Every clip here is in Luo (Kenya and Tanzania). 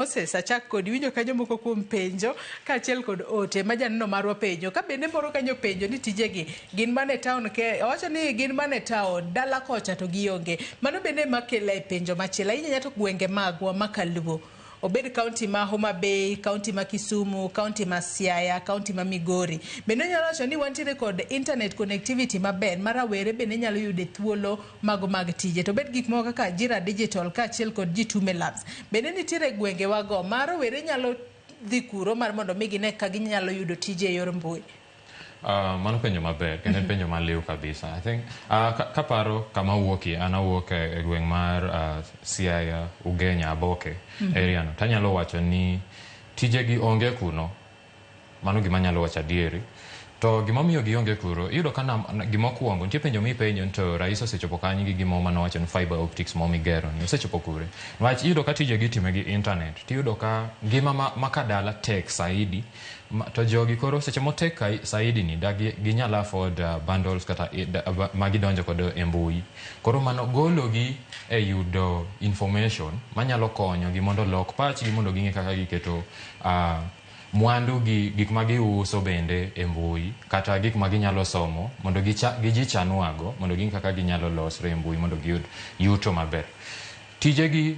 Moses, achak kodi winjo kanyo moko kuom penjo kaachiel kod ote ma janeno marwa penjo. Ka bende moro kanyo penjo ni tijegi gin mana e town ke, owacho ni gin mana e town, dala kocha to gionge. Mano bende ema kela e penjo machielo. Ahinya ahinya to gwenge magwa ma kaluo. Obed kaunti ma Homa Bay, kaunti ma Kisumu, kaunti ma Siaya, kaunti ma Migori. Bende onyalo wacho ni wantiere kod internet connectivity maber ma rawere bende nyalo yude thuolo mago mag tije. To obed gik moko kaka Ajira Digital kaachiel kod Jitume Labs. Bende nitiere gwengewago ma rowere nyalo dhi kuro mar mondo mi gine ka ginyalo yudo tije e yor mbui. Mano penjo maber kendo en penjo maliw kabisa. I think kaparo kama awuokie, an awuok e gweng' mar Siaya, Ugenya, Aboke area no. Tanyalo wacho ni tijegi onge kuno. Mano gima anyalo wacho adieri. To gimomiyo gionge kuro, iyudo ka gima okuongo, nitie penjo mipenjo ni to rais osechopo kanye gi gimo manowacho ni fiber optics mo migero ni, osechopo kure? Niwach iyudo ka tijegi itime gi internet, tiyudo ka ngima ma kadala tek saidi, to jogi koro seche motek saidi ni da ginyal afford bundles kata ma gidonjo kodo e mbui. Koro mano gologi e yudo information manyalo konyogi mondo olok pachgi mondo ging'e kaka giketo mwandu gi gik ma giuso bende e mbui kata gik ma ginyalo somo mondo gijichanwago mondo ging'e kaka ginyalo losre e mbui mondo giyud yuto maber. Tijegi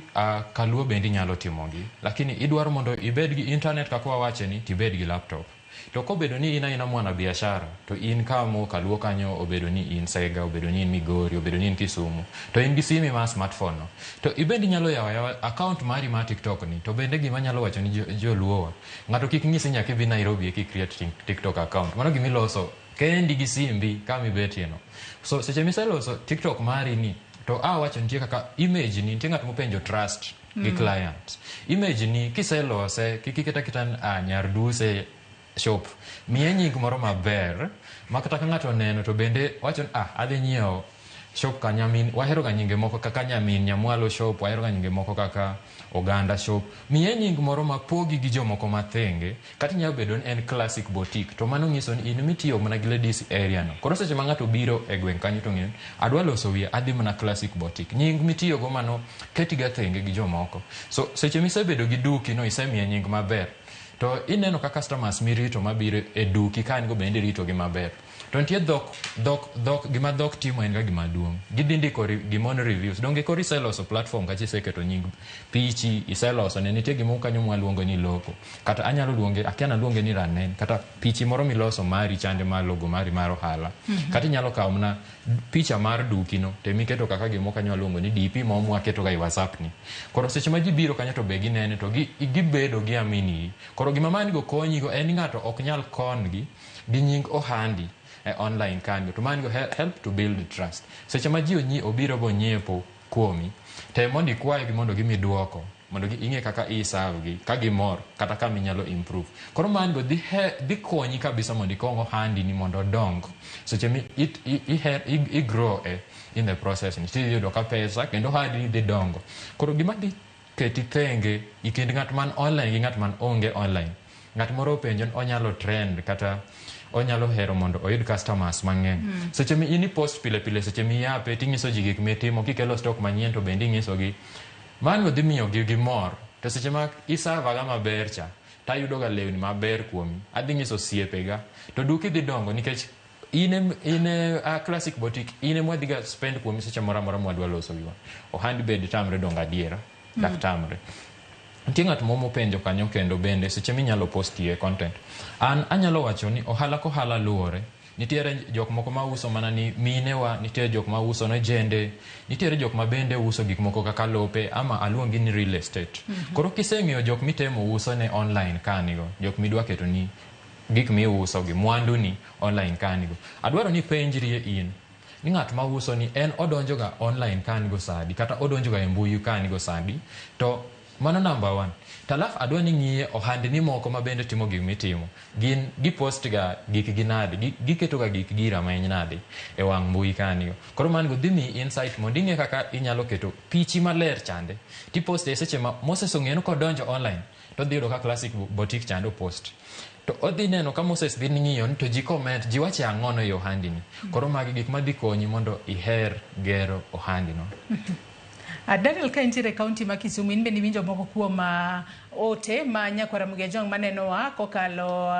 kaluo bende inyalo timogi, lakini idwaro mondo ibed gi internet kaka wawache ni tibed gi laptop. To kobedo ni in aina mwana biashara to in kamo kaluo kanyo obedo ni in Sega, obedo ni in Migori, obedo ni in Kisumu, to in gi simi mar smartphone no, to ibende inyalo yawo ayawa account mari mar TikTok ni, to bende gima anyalo wacho ni joluowa, ng'ato kik nyisi nyaka ibi Nairobi eka i create TikTok account. Mano gima iloso kendi gi simbi kama ibetie no. So seche miseloso TikTok mari ni, to awacho nitie kaka image ni, nitie ng'at mopenjo trust gi client. Image ni kiselose, kik iket aketa ni nyar duse shop. Miye nying moro maber, ma kata ka ng'ato oneno to bende wacho ni adhi nyiewo shop ka nyamin, wahero ga nyinge moko kaka nyamin, nyamwalo shop, wahero ga nyinge moko kaka oganda shop. Miye nying moro ma pogi gi jomoko mathenge, kata inyalo bedo ni en Classic Boutique, to mano nyiso ni in mitiyo mana gi ladies area no. Koro seche ma ng'ato biro e gweng' kanyo to ng'eyo ni adwa loso wiya, adhi mana Classic Boutique. Nying mitiyo go mano keti ga thenge gi jomoko. So seche misebedo gi duki no, isemiye nying maber, to ineno ka customers mirito mabiro e duki ka in go bende irito gi maber. To nitie dhok, dhok, dhok, gima dhok timo en ga gima duong'. Gidhi ndiko gimon reviews. Donge koro iseloso platform kacha iseketo nying pichi, iseloso ne nitie gimoro kanyo mwaluongo ni logo. Kata anyalo luonge, akia naluonge ni ranen, kata pichi moro miloso mari chande mar logo mari mar ohala. Kata inyalo kawo mana picha mar duki no, to emiketo kaka gimoro kanyo waluongo ni DP ma mwaketo ga e WhatsApp ni. Koro seche ma ji biro kanyo to be ginene to gibedo gi amini. Koro gima mani go konyi go en ni ng'ato ok nyal kon gi gi nying ohandi e online kanyo, to mani go help to build trust. Seche ma ji obiro bonyiepo kuomi, tem mondo ikwayogi mondo gimi duoko, mondo ing'e kaka i serve gi, ka gimor, kata kama inyalo improve. Koro mani go dhi konyi kabisa mondo ikong ohandi ni mondo odong. Seche mi i grow e in the process ni, tiyudo ka pesa kendo ohandi ni dhi dongo. Koro gima dhi keti thenge e kind ng'at man online gi ng'at man onge online. Ng'at moro openjo ni onyalo trend kata onyalo hero mondo oyud customers mang'eny. Seche mi in i post pile pile, seche mi iyape tinyiso ji gik mitimo, kikelo stock manyien to bende inyisogi. Mano dhi miyo gi gimor. To seche ma isava ga maber cha, tayudo ga lewni maber kuomi, adhi nyiso osiepega, to duki dhi dongo nikech in e Classic Boutique, in e mwadhi ga spend kuomi seche moro amora mwadwa loso wiwa. Ohandi bed tamre dongo adiera, dak tamre. Nitie ng'at moro mopenjo kanyo kendo bende seche minyalo postie content. An anyalo wacho ni ohala kohala luwore. Nitiere jok moko ma uso mana ni minewa, nitiere jok ma uso ne jende, nitiere jok ma bende uso gik moko kaka lope ama aluongi ni real estate. Koro kiseng'eyo jok mitemo uso ne online kanigo, jok midwa keto ni gik miuso gi mwandu ni online kanigo. Adwaro ni ipenjrie in ni ng'at ma uso ni en odonjo ga online kanigo sadi kata odonjo ga e mbui kanigo sadi, to mano number one. To alafu adwa ni ng'iye ohandni moko ma bende timo gik mitimo. Gin gipost ga gik gi nade, giketo ga gik gi rameny nade e wang' mbui kanyo. Koro mano go dhi miyi insight mondo ing'e kaka inyalo keto pichi maler chande. Tiposte e seche ma Moses ong'eyo ni kodonjo online to odhi yudo ka Classic Boutique chande opost. To odhi neno ka Moses dhi ng'iyo ni to ji comment, ji wache ang'ono e ohandi ni. Koro magi gik madhi konyi mondo iher gero ohandi no. Daniel, ka intiere e kaunti ma Kisumu, in bende iwinjo moko kuom ote ma nyakwara Ramogi Ajwang' manenowa kokalo